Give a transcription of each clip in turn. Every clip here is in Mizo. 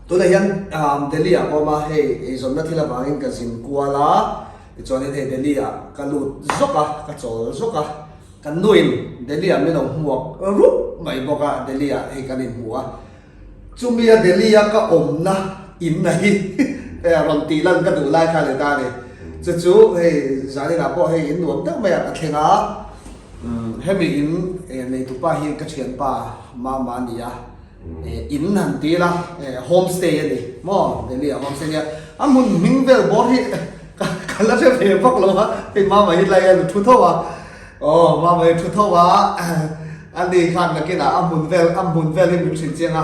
Tunah hian Delhi ah ka awm a, hei eizawnna thil avangin ka zin kual a, tichuanin hei Delhi ah ka lut zawk a, ka chawl zawk a, kan nuin Delhi ah min lo hmuak rup mai bawk a, Delhi ah hei kan inhmu a. Chumia Delhi a ka awmna in na hi rawn tih lan ka duh lai kha a ni ta a ni. Chu chu hei zaninah pawh hei in nuam deuh maiah ka thleng a, hemi in neitupa hi ka thianpa Mama a ni a, in han ti ila home stay a ni maw Delhi ah home stay a nia, a hmun hming vel bawr hi ka la hre ve vak lo a, hei Mama hi lai a lu thu tho a. Aw, mama hi thu tho a, a ni khan nakinah a hmun vel, a hmun vel hi min hrilh chiang a.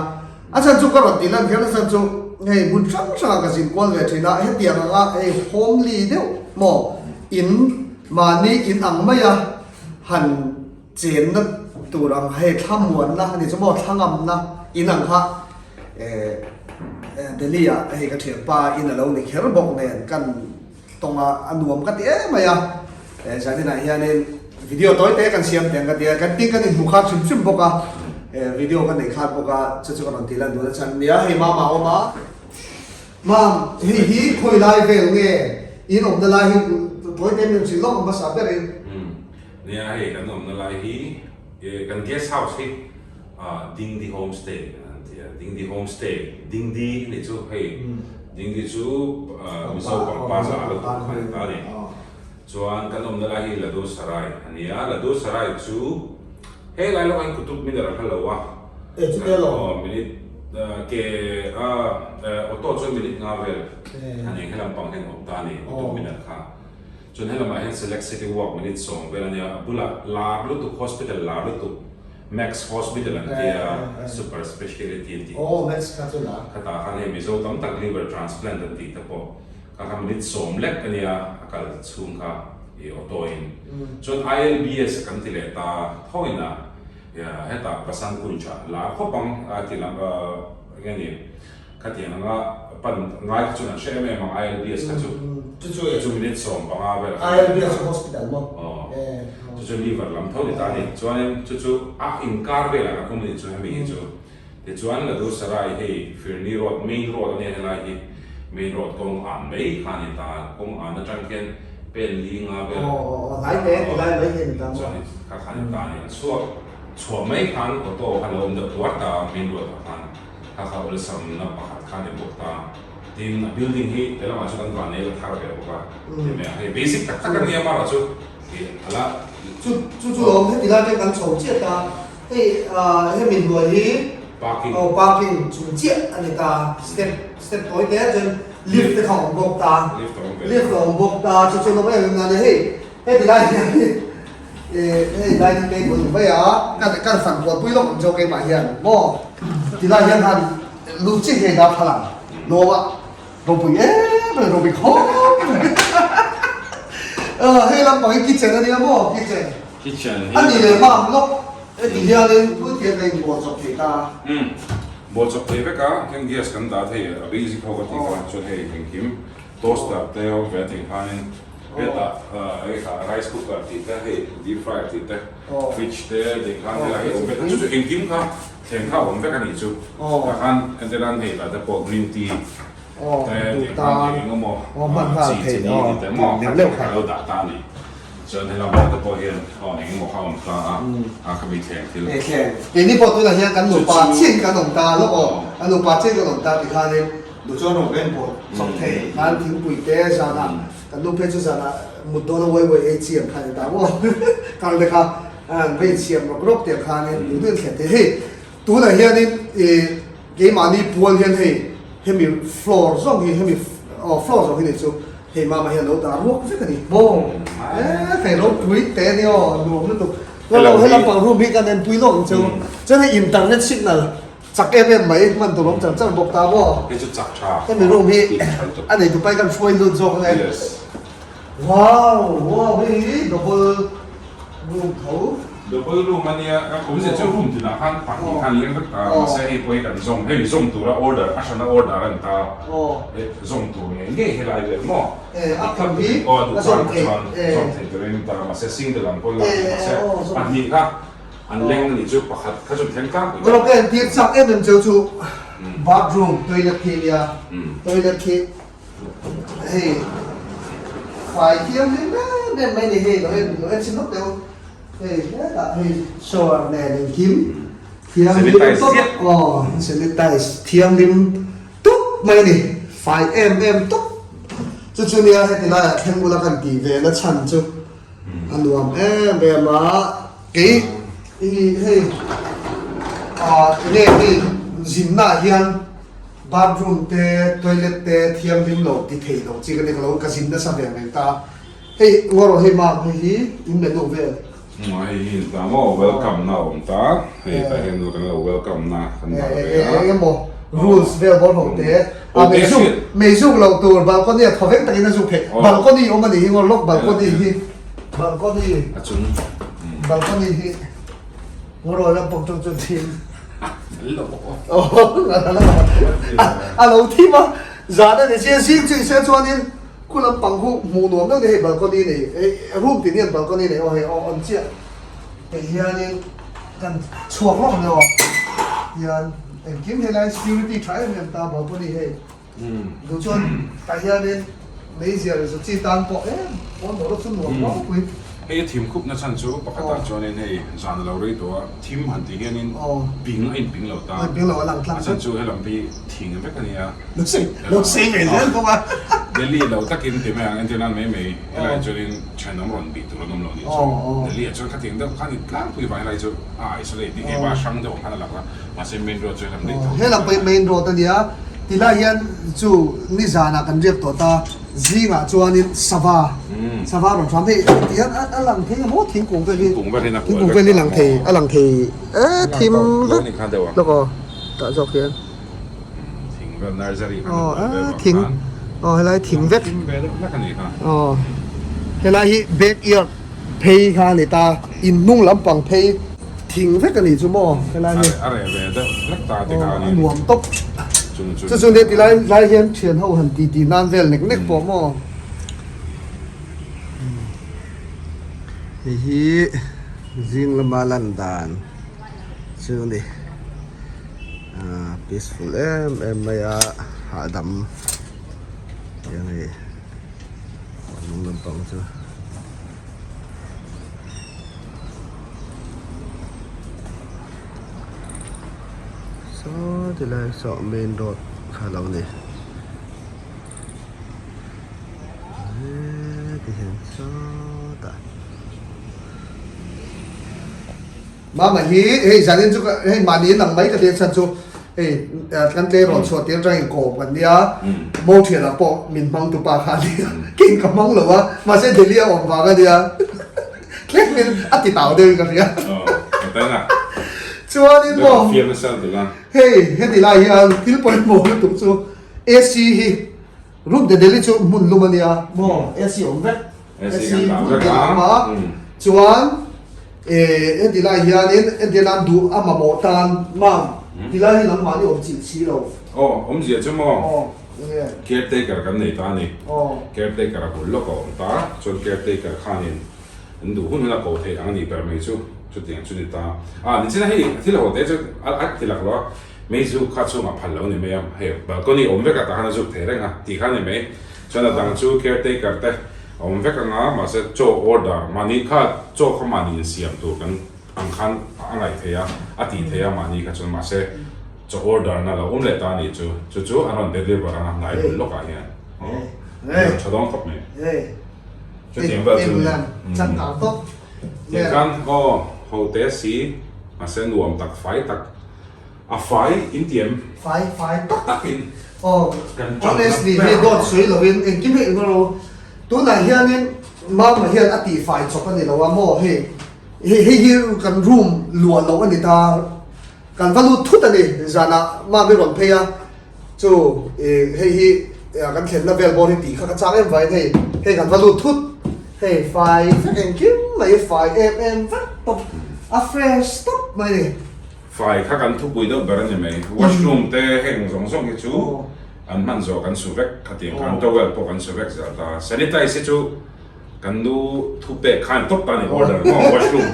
A chhan chu ka rawn tih lan kher a chhan chu hei hmun hrang hrangah ka zin kual ve thin a, hetiang anga hei homely deuh maw in mahni in ang maia han chenna tur ang hei thlamuanna a ni chu maw thlangamna in ang kha eh Delhi ah hei ka thianpa in a lo ni kher bawk nen kan Tawng a a nuam ka ti em mai a, eh zaninah hianin video tawi te kan siam teng ka ti a, kan tin kan inhmu khat hrim hrim bawk a, eh video kan nei khat bawk a, chu chu ka rawn tih lan duh na chhan nia, hei mama a awm a. Mam, hei hi khawi lai vel nge in awmna lai hi tawi te min hrilh lawk hmasa berin. Umm, nia hei kan awmna lai hi eh kan guest house hi Dingdi Homestay an ti a, Dingdi Homestay, Dingdi a nih chu hei, Dingdi chu Mizo pangpar lah a la duh kha a ni ta a ni. Chuan kan awmna lai hi Ladu Sarai a ni a, Ladu Sarai chu he lai lawkah hian Kutub Minar a hla lo a, aw minute ke a auto chuan minute nga vel a ni, helam pang hian a awm ta a ni Kutub Minar kha. Chuan helamah hian Select City Walk minute sawm vel a nia, a bulah lar lutuk hospital lar lutuk Max Hospital an ti a, super speciality an tih. Aw Max kha chu lar. Khatah khan hei Mizo tam tak liver transplant an tih te pawh kha kha minute sawm lek a nia a kal chhung kha i auto in. Chuan ILBS kan ti leh ta tho in a, hetah Vasant Kunj ah lar khawp ang a ti lang eng nge ni. Khatiang anga pan ngai kha chuan an hre em em ang ILBS kha chu. Chu chu e. Chu minute 15 vel kha. ILBS chu hospital maw? Aw. Chu chu liver lam tho ni ta a ni. Chuanin chu chu a inkar velah kan awm a nih chu hemi hi chu. Tichuan Ladu Sarai hei Firni Road main road a nia helai hi main road kawng an mai kha a ni ta. Kawng an atang khian pen li nga vel. Aw aw aw hnai te tilai mai hi a ni ta maw? Chuan kha kha a ni ta a ni. An chhuak chhuah mai khan auto kha lo awm deuh tuar ta main road ah khan. Kha kha awlsamna pakhat kha a ni bawk ta. Tin, a building hi he lamah chu kan van ei la thar ve bawk a. Ti mai a, hei basic tak tak a nia amarawh chu ih a la. Chu chu chu lawm heti lai te kan chho chiah ta. Hei ah hemi hnuai hi Parking. aw parking chung chiah a ni ta. Step step tawi te chuan lift te kha a awm bawk ta. Lift a awm ve. Lift a awm bawk ta. Chu chu lawm em em nan hei heti lai hian hi. Hei dining table ni mai a, kan kan fan kual pui lawk ang chu keimah hian maw tilai hian han lut chiah hi a darthlalang lawm a ropui em em ropui khawp mai hei lampang hi kitchen a nia maw kitchen kitchen hi a ni leh mam lawk heti hianin tun hian ka inbual chawp thei ta umm bual chawp thei vek a heng gas kan dah thei a basic ho ka tih kha chuan hei engkim toaster te a awm ve a tih khanin Hetah hei kha rice cooker tih te hei deep fryer tih te fridge te tih khan helai hi a awm vek a chu chu engkim kha thleng kha a awm vek a nih chu tah khan entir nan hei lah te pawh green tea te tih khan eng emaw chi chi ni tih te maw kha lo dah ta a ni chuan helamah te pawh hian aw eng emaw kha a awm ta a a khami thleng thil Keini pawh tunah hian kan nupa chiah hi kan awm ta lawk aw a nupa chiah kan awm ta ti khanin duhchuan rawn veng pawh chawp thei khan thingpui te zanah Kan nu phei chu zanah mut dawn a uai uai ei chi ang kha a ni ta maw? Kar te kha an va insiam rawk rawk teh ang khanin duh duhin thlen thei. Hei tunah hianin ih keimahni pual hian hei hemi floor zawng hi hemi aw floor zawng hi ni chu hei mama hian lo dah ruak vek a ni maw? Eee hei ropui teh a ni aw nuam lutuk. Helam pang room hi kan enpui lawk ang cheu. Chuan hei internet signal Chak em em mai, hman tur awm char char bawk ta maw? Hei chu chak tha. Hemi room hi a nei tupai kan hruai lut zawk ange. Yes. Wow, wow hei hi double room tho. Double room a nia, ka awmzia chu room tinah khan pahnih khan leng vek ta, mahse hei pawh hi kan zawm, hei zawm tura order, a hrana order a ni ta, zawm tur ngei ngei helai vel maw? A kham hi a zawm thei. Zawm thei turin ta, mahse single ang pawn lak thei, mahse pahnih kha An leng a nih chu pakhat kha chu thleng tlangpui ta. Ka entir chak em em cheu chu. bathroom toilet khi nia toilet khi hei fai thianghlim em em mai a ni hei lo en lo en chhin lawk teh u hei hetah hei shower nen engkim thianghlim tawp aw sanitize thianghlim tawp mai a ni fai em em tawp chu chu nia heti laiah thleng ula kan tih ve na chhan chu a nuam em em a kei i hei ah enge hei zinna ah hian bathroom te toilet te thianghlim lo ti thei lo chi ka ni ka lo ka zin nasa ve reng ta hei ngaw hei mam hei hi in menu vel. Hei hi in ta maw welcome na a awm ta hei tah hian kan lo welcome na kan dah ve a. Eng emaw rules vel bawr ho te a meizuk meizuk loh tur balcony a thawveng takin a zuk theih balcony awm a nih hi ngaw lawk balcony hi balcony a chung balcony hi ngaw rawh lampang chu chu thim a lo thim a zan a ni sia zing chu i se chuanin Khu lampang khu hmuh nuam deuh te hei balcony nei room tin hian balcony nei aw hei aw on chiah tih hianin kan chhuak lawk nia aw hian engkim helai security tha em em ta balcony hei duh chuan tah hianin meizial zu chi tan pawh em pawn bawrh chu nuam ropui. Hei a thim khup na chhan chu pakhatah chuanin hei zan a lo rei tawh a thim han tih hianin ping a inping lo ta a chhan chu helam hi thing vek a nia. Lo sei lo sei ve zel bawk a. Delhi lo takin ti mai ang entir nan mai mai helai chuanin thenawm rawn bih tur an awm lo nih chu. Delhi ah chuan khatiang deuh khan i tlangpui vang helai chu a isolate bik em a hrang deuh ang khan a lang a mahse main road chu helam daih tho. Helam pawh hi main road a nia tilai hian chu nizanah kan riak tawh ta zingah chuanin sava sava rawn hram hei ti hian a lang thei ang maw thingkung vel hi thingkung vel hi lang thei a lang thei e thim vek lawk aw tah zawk hian. Thing vel nursery kha aw thing aw helai thing vek thing ve deuh hlek a nih kha aw helai hi backyard phei kha a ni ta in hnung lampang phei thing vek a nih chu maw helai hi a reh ve deuh hlek ta ti kha a ni a nuam tawp chung chu chu chu nia ti lai lai hian thian ho han ti ti nan vel nek nek pawh maw hei hi zing lama lan dan chu a ni. Ahh peaceful em em mai a hahdam tiang hei a hnung lampang chu. Saw ti lai saw main road kha a lo ni heti hian sawtah. Mama hi hei zanin chu hei mahni in ang mai ka tia chhan chu hei kan tleirawl chhuah tir atangin kawm kan nia mo thianah pawh min hmang tu pa kha a nia keng ka hmang lo a mahse Delhi a awm vang a nia thlengin a ti tau deuhin ka hria chuanin maw hei heti lai hian thil pawimawh lutuk chu AC hi room te Delhi chu hmun lum a nia maw AC awm vek AC hmun te a awm a chuan Eh heti lai hianin entir nan duh a mamawh tan mam ti lai hi nangmahni awm chilh si lo. Aw awmzia chu maw? Aw enge? Caretaker kan nei ta a ni. Aw. Caretaker a bul lawk a awm ta, chuan caretaker khanin an duh hun hun a ko theih ang a nih ber mai chu, chutiang chu ni ta. Ah nichina hei thil ho te chu a a ti lak lo a, mei zuk kha chhungah phal lo a ni mai a, hei balcony awm vek a tah khan a zuk thei reng a tih kha a ni mai. Chuan a dang chu caretaker te a awm vek anga mahse chaw order mahni kha chaw kha mahni insiam tur kan ang khan a ngaih theih a, a tih theih a mahni kha chuan mahse chaw order na lo awm leh ta a nih chu, chu chu an rawn deliver anga hnai bul lawkah hian aw tha dawn khawp mai. Chutiang vel chu ni. Tiang khan aw ho te si mahse nuam tak fai tak. A fai in ti em? Fai fai tak takin aw kan tang honestly hei dawt sawi lovin engkim hei englo lo tunah hianin mama hian a tih fai chawp a ni lo a maw hei hei hei hi kan room luah loh a ni ta kan va lut thut a ni zanah mami rawn phei a chu ih hei hi kan thlenna vel bawr hi tih kha ka chak em vaiin hei hei kan va lut thut hei fai vek engkim mai fai em em vek tawp a fresh tawp mai a ni. Fai kha kan thupui deuh ber a ni mai. Washroom te heng zawng zawng hi chu an hman zawh kan su vek khatiang khan towel pawh kan su vek zel ta. Sanitize hi chu kan nu thu pek khan tawp ta a ni order maw washroom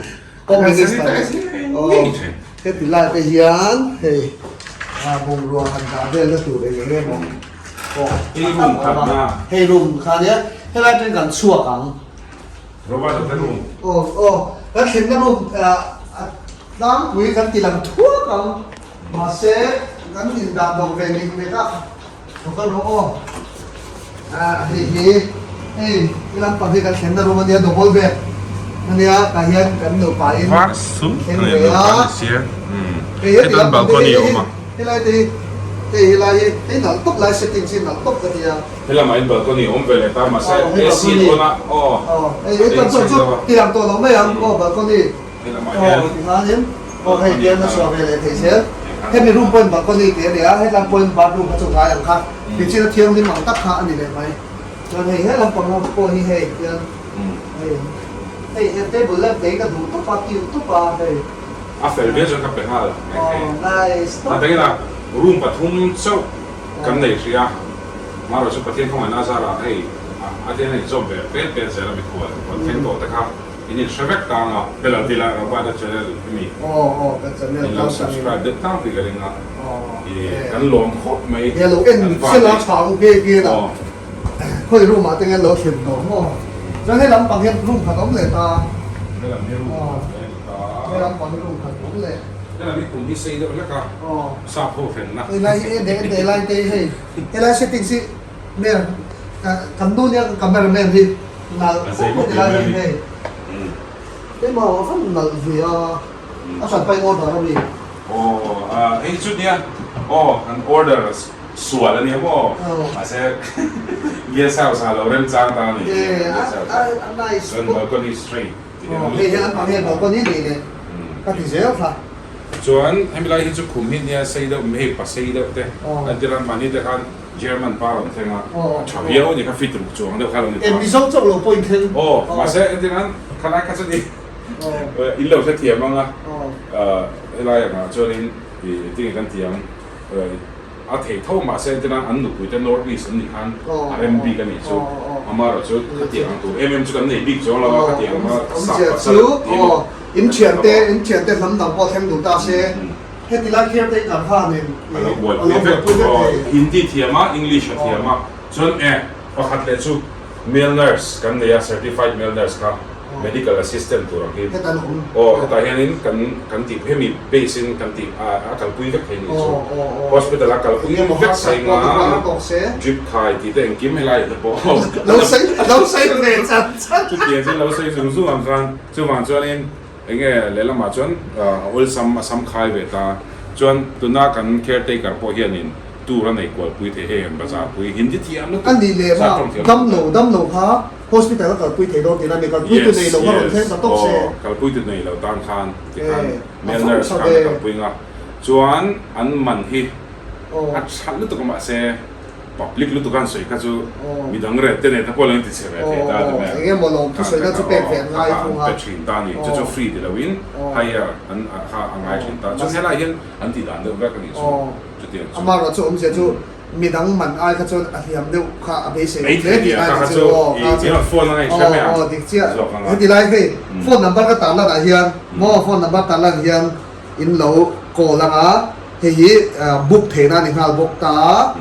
sanitize hi ngei thin. Heti lai te hian hei. Bungrua han dah velna tur eng eng emaw pawh a tam awm a. Hei room kha nia helai atangin kan chhuak ang. Robert a te room. Aw aw kan thlenna room tlangpui kan ti lang thuak ang mahse kan indah bo ve nik nek a. Lo kal rawh aw. Ah hei hi hei he lampang hi kan thlenna room ania double bed ania tah hian kan nupa in Var sum thleng ani ve nupa a ni sia umm hei heti hetan lampang te balcony hei a awm a helai te hi hei helai hi hei nalh tawp lai settings hi nalh tawp ka tia helamah in balcony a awm ve leh ta mahse aw hei AC balcony dawn a aw aw hei hei chuan chuan chu tilang tawh lo mai ang aw balcony Helamah hian Aw tikhanin aw hei bialna chhuah ve leh thei zel. Hemi room pawhin balcony tih a ni a, hetlai pawhin bathroom kha chu ngai ang kha tichhin a thianghlim ang tak kha a ni leh mai. Chuan hei he lampang ho pawh hi hei hian hei hei he table lamp te hi ka duh tawp a cute tawp a hei. A fel viau chuan ka pe nghal mai thei. Aw nice tawp. Atangin a room pathum chauh kan nei hrih a, marawh chu Pathian khawngaihna a zarah hei a tiang a inzawm ve pet pet zel a mikhual rawn thleng tawh te kha. In in hre vek tang a, hela ti lai Robert-a channel hi mi in lo subscribe deuh tang tih ka ring a, i kan lawm khawp mai He lo en sela tha u nge nge la khawi room ah te nge lo thlen tawh maw chuan he lampang hian room khat awm leh ta helam hi room khat leh ni ta he lampang hi room khat awm leh helam hi kum hi sei deuh hlek a sap ho hrenna hei lai hi en en leh lai te hi hei helai settings hi Mer kan nu nia ka cameraman hi nalh khawp mai tilai hi hei keimah a van nalh ve a a hran pain order a mi. Aw hei chu nia aw kan order sual a nia maw mahse guest house ah lo remchang ta a ni guest house ah chuan balcony straight ti hian hei hi an hmang hian balcony nei leh ka ti zel kha. Chuan hemi lai hi chu khum hi nia sei deuh hei pa sei deuh te an ti ran mahni te khan German pa rawn thleng a, a tha viau a ni kha fit ruk chuang deuh kha lo ni ta. E Mizo chauh lo pawh in thleng. Aw, mahse entir nan khalai kha chuan in lo hrethiam ang a, helai angah chuanin engtin nge kan ti ang, a theih tho mahse entir nan an nupui te North East an nih khan a rem bik a nih chu, amaherawh chu khatiang ang tur em em chu kan nei bik chuang lo a, khatiang ang kha sap pasal tih emaw. In thiante, in thiante hnam dang pawh thleng duh ta se. Heti lai kher te kan khanin A lo buaipui vek aw. Hindi thiam a, English a thiam a, chuan e pakhat leh chu male nurse kan nei a, certified male nurse kha medical assistant tur ang hi aw hetah hianin kan kan tih hemi base in kan tih a kalpui vek thei ni chu hospital a kalpui vek thei nga drip khai tih te engkim helai te pawh chutiang chuan lo sawi zung zung ang khan chuvang chuanin Enge lehlamah chuan a awlsam a sam khai ve ta. Chuan tuna kan caretaker pawh hianin tour a nei kualpui thei hei an bazar pui Hindi thiam lutuk A nih leh sap tawng thiam dam lo dam lo kha hospital a kalpui thei dawn tihna a ni kalpui tu nei lo kha rawn thleng ta tawp se. Aw kalpui tu nei lo tan khan tikhan male nurse khan a kalpui nga chuan an man hi a that lutuk a mahse Public lutuk an sawi kha chu midang reh te nen te pawh lo in ti chhe ve thei ta ti mai. Eng emaw lawm thusawi na chu pek ve an ngai thung a. Pe thin ta ni. Chu chu free ti lo in hire an kha a ngai thin ta. Chuan helai hian an tih dan deuh vek a nih chu. Chutiang chu. Amaherawh chu awmzia chu midang man ai kha chuan a hliam deuh kha a beisei lo hle tih lai kha chu. Aw kha chu. Phone anga in hre mai ang. Aw dik chiah. Heti lai hei phone number ka tarlan ah hian maw phone number tarlan hian In lo call ang a, hei hi book theihna a ni nghal bawk ta a,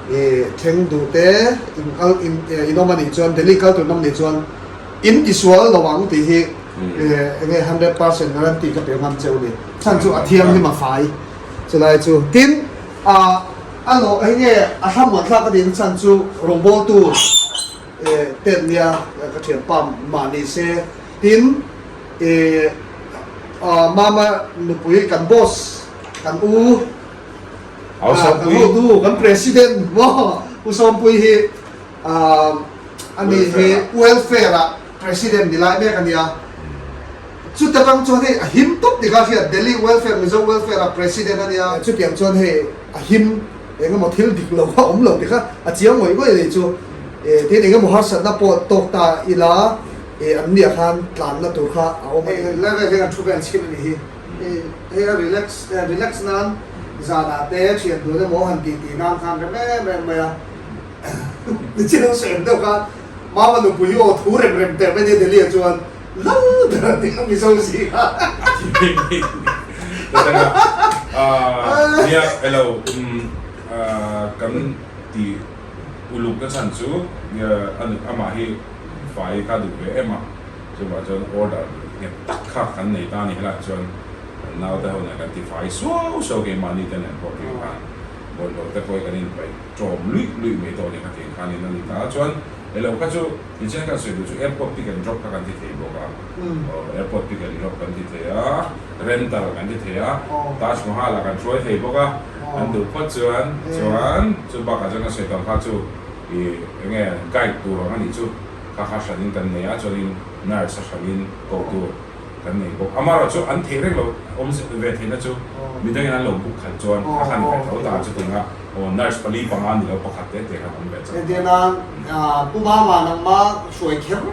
i thleng duh te in kal in in awm a nih chuan Delhi kal tur in awm nih chuan in tisual lo ang tih hi eng nge 100% guarantee ka pe ngam cheu ni. Chhan chu a thianghlim a fai chulai chu. Tin, a a lo hei nge a thlamuan thlak a nih chhan chu rawngbawltu ten nia ka thianpa mahni se tin, I mama nupui kan boss kan u kan hotu kan president maw u Sawmpui hi ani hi welfare ah president ni lai mek ania chuta tang chuan hei a him tawp ti kha hriat Delhi welfare Mizo welfare ah president ania chutiang chuan hei a him engemaw thil dik lo a awm lo ti kha a chiang ngawih ngawih a ni chu tin engemaw harsatna pawh tawk ta ila. E an nia khan tlanna tur kha a awm a ni. Lai vel hian an thu vel chhin a nih hi. Hei a relax relax nan zanah te thian dun emaw han tih tih nan khan rem em em mai a. Nichhin an sawi ang deuh khan Mama nupui hi aw thu rem rem teh mai nia Delhi ah chuan lal ber a ni a Mizo zingah. Nia elo kan ti uluk na chhan chu amah hi fai kha duh ve em a, chuvah chuan order nghet tak kha kan nei ta a ni helaiah chuan kan naute ho nen kan ti fai suau suau keimahni te nen pawh tih khan bawlhhlawh te pawh hi kan inpaih ṭawm luih luih mai tawh a ni khatiang khanin a ni ta a chuan elo kha chu Tichuan kan sawi duh chu airport pick and drop kha kan ti thei bawk a, airport pick and drop kan ti thei a, rental kan ti thei a, Taj Mahal ah kan hruai thei bawk a, an duh phawt chuan, chuan chu bakah chuan kan sawi tam kha chu ih eng nge guide tur ang a nih chu kha kha hranin kan nei a, chuanin nurse a hranin koh tur kan nei bawk. Amaherawh chu an theih reng lo awm ve theihna chu midangin an lo book khalh chuan kha khan kai tho ta chu tinga. Aw nurse pali panga ni lo pakhat te te khan awm ve chauh. Entir nan Pu Mama nangma hruai kher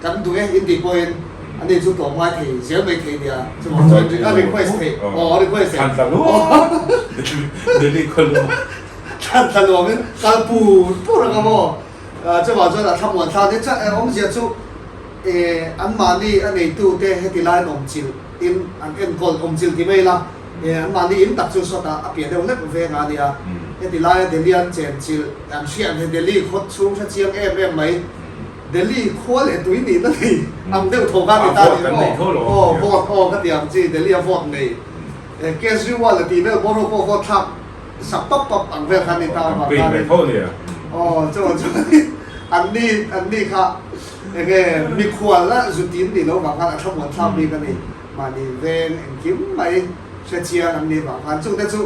kan duh e in tih pawhin ani chu tlawm ngai thei zel mai thei nia chuvang chuan a request theih aw a request theih. Thlan tla luam Delhi khaw luam. Thlan tla luamin kal pur pur ang a maw chuvang chuan a thlamuan thlak nia chuan awmzia chu anmahni a neitu te heti lai an awm chilh in an enkawl awm chilh ti mai ila An mahni in tak chu sawtah a piah deuh hlek veng a nia. Heti laia Delhi an chen chilh an hriat he Delhi khaw chhung hre chiang em em mai. Delhi khua leh tui nihna nei ang deuh tho kha ni ta ni maw? Aw vote aw ka ti ang chi Delhi a vote nei. Kejriwal a tih vel bawr ho pawh vote thlak sak pap pap ang vel kha ni ta avang khanin. Aw chuan chuan an ni an ni kha enge mikhual a zutin nih loh vang khan a thlamuan thlak bik a ni. Mahni veng engkim mai hre chiang an nih vang khan chungte chu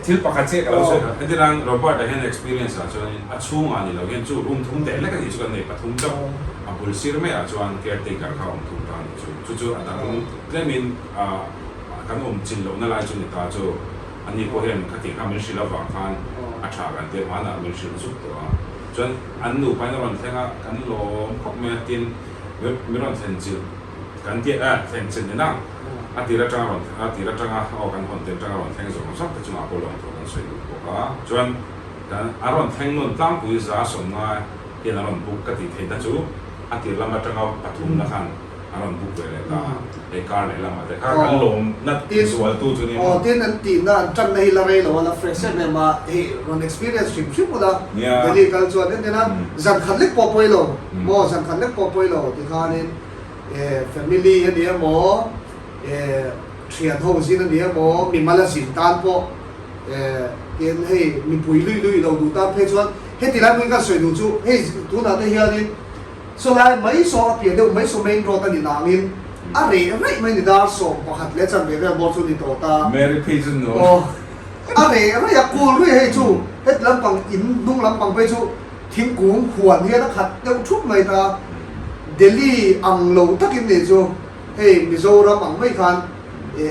Thil pakhat chiah ka lo sawi kha, heti lang Robert-a hian experience ah chuanin a chhungah ni lo hian chu room thum teh lek a nih chu kan nei pathum chauh, a bul sir maiah chuan caretaker kha a awm thung ta a nih chu, chu chu a dang tlemin kan awm chin lohna lai chu ni ta chu, ani pawh hian khatiang kha min hrilh avang khan a tha kan tia hmanah min hrilh zuk tawh a, chuan an nupa in a rawn thleng a kan lawm khawp mai a, tin min rawn thlen chilh. Kan tih a thleng chin ni nang. A tir atanga rawn a tir atanga aw kan hawn tir atanga rawn thleng zawng zawng te chungah pawh lawmthu kan sawi duh bawk a. Chuan kan a rawn thleng nawn tlangpui za sawmnga hian a rawn book ka tih theihna chu a tir lam atanga pathumna khan a rawn book ve leh ta a. Hei kar leh lamah te kha kan lawmna zualtu chu ni maw. Aw tin an tihna an tanna hi la rei lo a la fresh em em a, hei rawn experience hrim hrim ula Delhi kal chuan entin a zan khat lek pawh pawi lo maw zan khat lek pawh pawi lo tikhanin Family a ni emaw, thian ho zin a ni emaw, mimal a zin tan pawh tin hei mipui lui lui lo duh tan phei chuan heti lai hmun kan sawi duh chu hei tunah te hianin sawlai mai saw a pian deuh mai saw main road a ni nangin a reh raih mai ni dar 11 leh chanve vel bawr chu ni tawh ta. Mary phei chu nuam. A reh raih a cool ruih hei chu heti lampang in hnung lampang phei chu Thingkung huan hian a khat deuh thup mai ta. Delhi ang lo takin nih chu hei Mizoram ang mai khan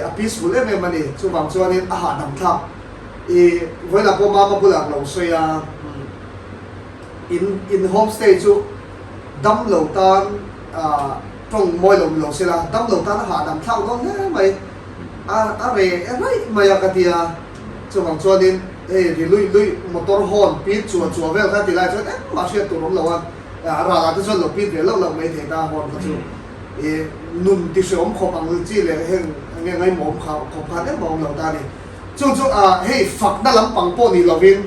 a peaceful em em a ni. Chuvang chuanin a hahdam thlak. I vawilah pawh mama bulah lo sawi a, in in homestay chu dam lo tan tawng mawi lo ni lo se la, dam lo tan a hahdam thlak dawn hle mai. A a reh raih mai a ka ti a. Chuvang chuanin hei ri luih luih motor horn pit chuah chuah vel kha ti lai chuan engmah hriat tur awm lo a, a ralah te chuan lo pit ve loh loh mai thei ta horn kha chu ih nun ti hreawm khawp ang chi leh heng enge ngaimawm kha khawp khan engmah awm lo ta a ni. Chu chu ah hei fakna lampang pawh ni lovin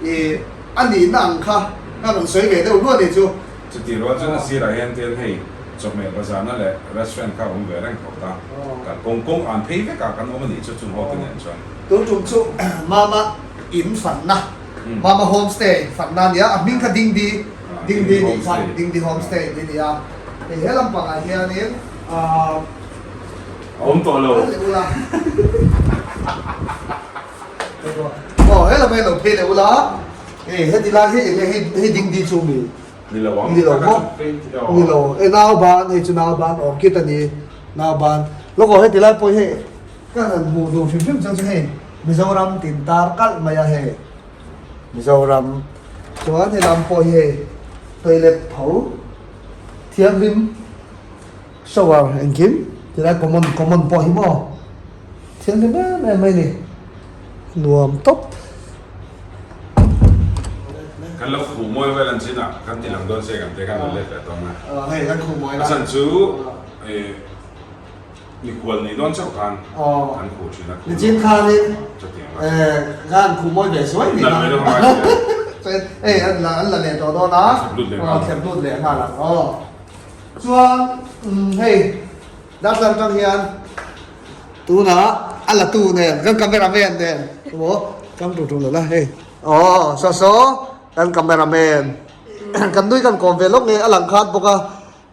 ih a nihna ang kha ka rawn sawi ve deuh luah a ni chu. Chutih rual chuan a sirah hian tian hei chawhmeh bazarna leh restaurant kha a awm ve reng tho ta. Kan kawng kawng an phei vek a kan awm a nih chu chung ho te nen chuan. Tun tum chu Mama in fanna, Mama homestay fanna a nia, a hming kha Dingdi, Dingdi nih kha, Dingdi homestay tih a ni a. Hei he lampangah hianin A awm tawh lo. Leh ula. Aw he lam hi lo phei leh ula. Hei heti lai hi eng nge hei hei Dingdi chu mi? Ni lo ang. Ni lo maw? Ni lo. E nauban, hei chu nauban orchid a ni. Nauban. Lawk aw heti lai pawh hi ka han hmuh duh hrim hrim chuan chu hei Mizoram tin tar kalh mai a hei. Mizoram. Chuan he lam pawh hi hei toilet tho thianghlim shower engkim tilai common common pawh hi maw thianghlim em em mai ni. Nuam tawp. Kan lo khuh mawi vel an chin ah kan ti lang dawn se kan te kan rawn let leh tawng a. Hei kan khuh mawi la. A chhan chu. Mikhual nih dawn chauh khan kan khuh thin a. Nichin khanin khan khuh mawi ve suai ni kha. Chuan hei an la an la leh tawh dawn a. Thlep lut leh nghal ang aw. Chuan hei darthlalang atang hian tunah a la tu nen kan camera man nen maw kam tum tum lo la hei aw saw saw kan camera man kan nui kan kawm ve lawk nge a lang khat bawk a.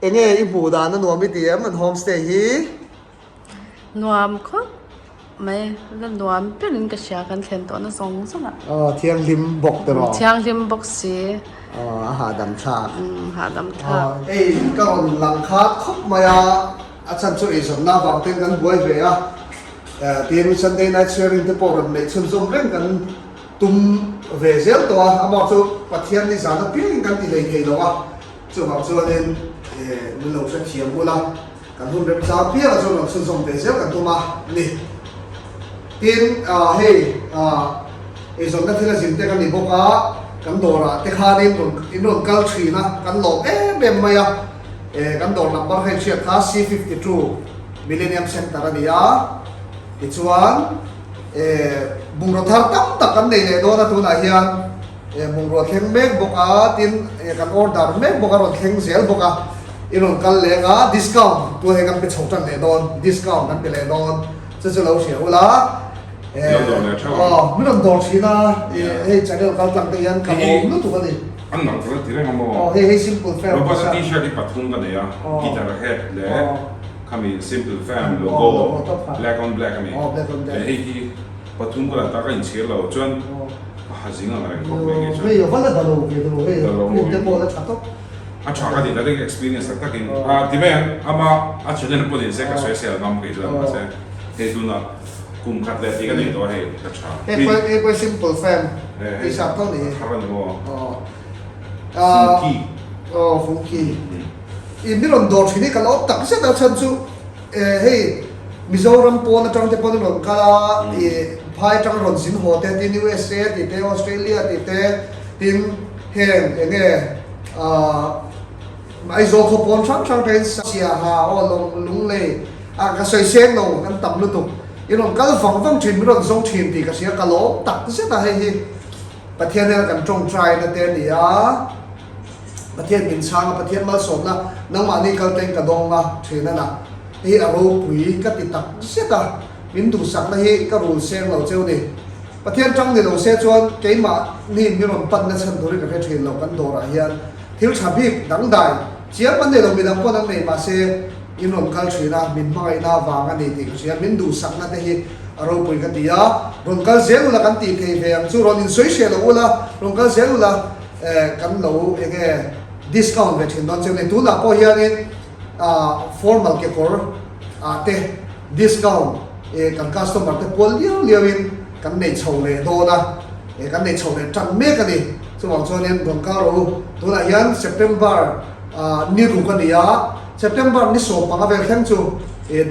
Enge i hmuh dan a nuam i ti em an homestay hi? Nuam khawp mai, la nuam berin ka hria kan thlen tawhna zawng zawng ah. Aw thianghlim bawk te rawh. Thianghlim bawk si. Aw a hahdam thlak. Umm hahdam thlak. Aw hei ka rawn lang khat khawp mai a, a chhan chu eizawnna avang ten kan buai ve a, tin Sunday night sharing te pawh rawn neih chhunzawm reng kan tum ve zel tawh a, amah chu Pathian ni zan apiangin kan ti hlei thei lo a. Chuvang chuanin min lo hrethiam ula, kan hun remchang piangah chuan rawn chhunzawm ve zel kan tum a ni. Tin, hei eizawnna thil a zin te kan ni bawk a, kan dawrah te khanin rawn in rawn kal thin a, kan lawm em em mai a. Kan dawr number kha in hriat kha C 52 Millennium Centre a ni a, tichuan bungraw thar tam tak kan nei leh dawn a tunah hian. Bungrua thleng mek bawk a, tin kan order mek bawk a, rawn thleng zel bawk a, i rawn kal leng a, discount tu hei kan pe chho tan leh dawn, discount kan pe leh dawn, chu chu lo hria ula, aw min rawn dawr thin a, hei channel kal tlang te hian ka lawm lutuk a ni. An nalh ka la ti reng a maw? Aw hei hei simple fam. Robert-a t-shirt hi pathum ka nei a, guitar head leh khami simple fam logo black on black a ni, leh hei hi pathum ka la ta ka inchhir lo chuan. A ha zing ang reng khawp mai nge chuan. Hei a va la da lo ve deuh hei print te pawh a la tha tawp. A tha ka ti ta ding experience tak takin a ti mai ang ama a channel pawh ni se ka sawi sel ngam kei chuan mahse hei tunah kum khat leh tih ka nei tawh a hei ka tha. Hei pawh hei pawh simple fan t-shirt tho ni hi. A thar a ni maw? Funky. Aw funky. I mi rawn dawr thin hi ka lawm tak zet a chhan chu Hei Mizoram pawn atang te pawn a rawn kal a, ih phai atang rawn zin haw te tin USA tih te Australia tih te tin heng eng nge ah Aizawl khaw pawn hrang hrang te in Siaha aw lawng Lunglei ah ka sawi seng lo kan tam lutuk i rawn kal vang vang thin min rawn zawng thin tih ka hria ka lawm tak zet a hei hi Pathian hian kan tawngtai na te a ni a. Pathian min chhang a, Pathian malsawmna nangmahni kal teng ka dawng a thin a na hi a ropui ka ti tak zet a, min duhsakna hi ka rul seng lo cheu ni. Pathian tang ni lo se chuan keimahni min rawn pan na chhan tur hi ka hre thin lo kan dawrah hian thil tha bik dangdai chiam an nei lo midang pawn an nei mahse in rawn kal thin a, min hmangaihna vang a ni tih ka hria, min duhsakna te hi a ropui ka ti a, rawn kal zel ula kan tih thei ve ang chu, rawn insawi hreh lo ula rawn kal zel ula. Kan lo eng nge discount ve thin dawn chiang ni. Tunah pawh hianin formal kekawr ah te discount kan customer te pual liau liauin kan nei chho leh dawn a, kan nei chho leh tan mek a ni. Chuvang chuanin rawn kal rawh u. Tunah hian September ni ruk a ni a, September ni 15 vel thleng chu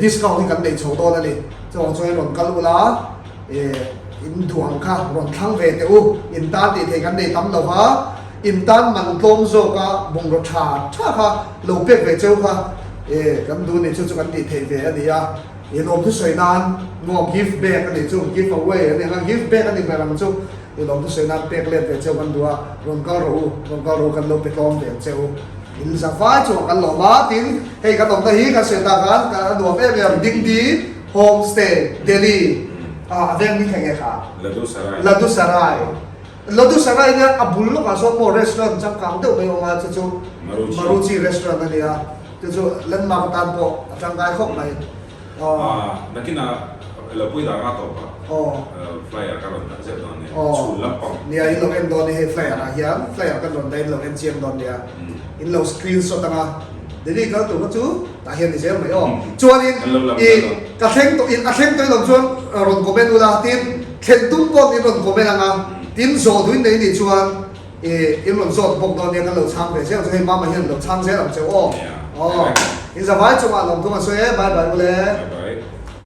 discount hi kan nei chho dawn a ni. Chuvang chuanin rawn kal ula. In duh ang kha rawn thlang ve teh u, in tan tih theih kan nei tam lo va, in tan man tlawm zawka bungraw tha tha kha lo pek ve cheu kha kan duh ni chu chu kan tih theih ve a ni a, i lawm thusawi nan maw give back a nih chu, give away a ni ang a, give back a ni ber ang chu, i lawm thusawi nan pek let ve cheu kan duh a, rawn kal rawh u, rawn kal rawh u kan lo pe tlawm ve ang che u, in za vai chu kan lawm a, tin hei kan awmna hi kan sawi tak khan a nuam em em, dingdi. Home stay Delhi ah a veng ni thei nge kha? Ladu Sarai. Ladu Sarai. Ladu Sarai nia a bul lawkah sawn maw restaurant changkang deuh mai a awm a chu chu Maruchi. Maruchi restaurant a nia chu chu landmark atan pawh a tangkai khawp mai. Aw. Ah nakinah lo pui dan a tawp a. Aw. Flyer ka rawn dah zeuh dawn nia. Aw. Chhun lampang. Nia in lo en dawn nia hei flyer ah hian flyer kan rawn dah in lo en chiang dawn nia. In lo screenshot anga Delhi kal tur kha chu tah hian ni zel mai aw. Chuanin i ka thleng tawh in a thleng tawh in awm chuan rawn comment ula tin thlen tum pawh in rawn comment anga tin zawh duin nei nih chuan i in rawn zawt bawk dawn nia kan lo chhang ve zel ang chu hei mama hian lo chhang zel ang cheu aw. Aw in zavai chungah lawmthung an sawi e bye bye ule.